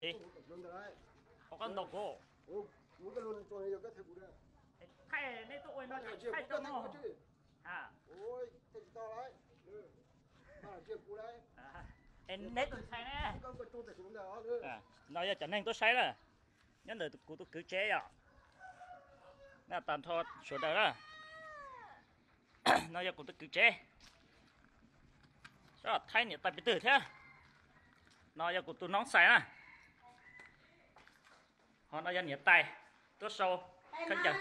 Ua koj ntaus kuv. Thaij, nej tuaj ua no thaij rau no. Neb tus ntxhais ne. No yog cov neeg tuaj saib na. Nyob ntawm kuv tus kwv tsev yom. Nej tag nrho sawv daws na. No yog kuv tus kwv tsev. Thaij niam tais pes twg thiab. No yog kuv tus noob xais na. Ho no yog niam tais tuaj sau khaub ncaws.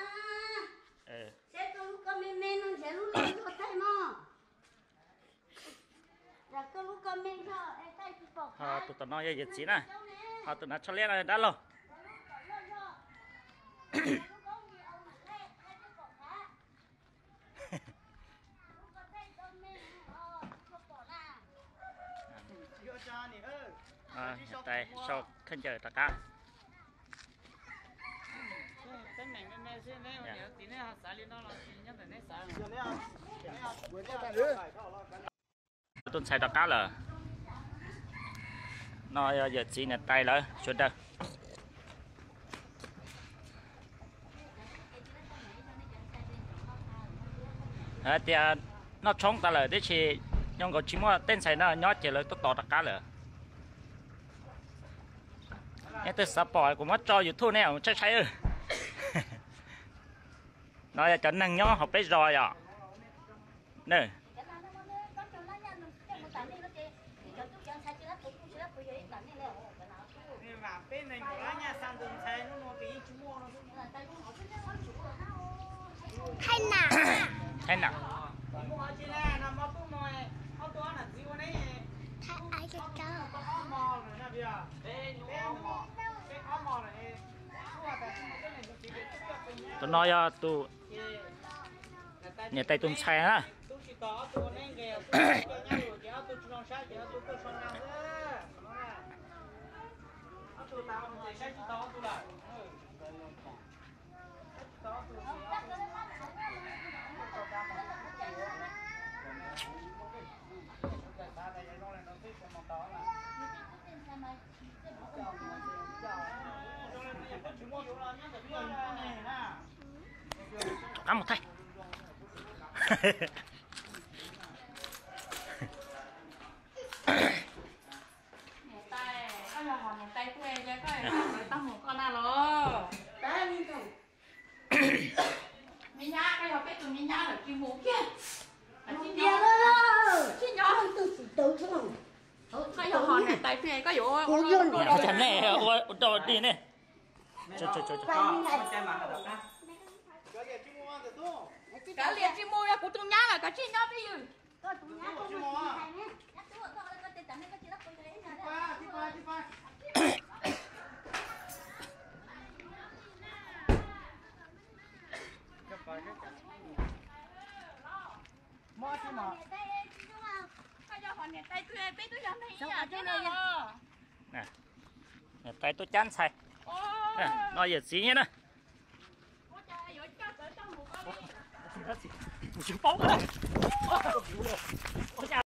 Ho tus tom no yog yawm txiv na. Ho tus nav tsho liab no yog dab laug. Niam tais sau khaub ncaws rov qab. Tus ntxhais rov qab lawm. No yog yawm txiv niam tais lawv sawv daws. Hais tias noj tshoob tas lawm tiam sis nyob nkaus tsis muaj tej ntxhais no nyob ces lawv tuaj tos rov qab lawm. Nej twg xav pom kuv muab tso YouTube nej saib saib. No yog cov neeg nyob hauv peb zos yom. Thaij nam. Tus no yog tus niam tais tus ntxhais na. Rov qab mus thaij. Niam tais, koj yog hom niam tais twg es koj tau mus koj na los? Me nyab, koj yog peb tus me nyab lawm tsis mus kiag. Tsis nyob. Koj yog hom niam tais twg es koj yuav ua nej ua rau dig ne. Kav liam tsis mus, yog kuv tus nyab lawm koj tsis nyob peb ywg. Niam tais tuaj cab ntxhais. No yawm txiv nyiab na. Kuv tsis paub. Ua cas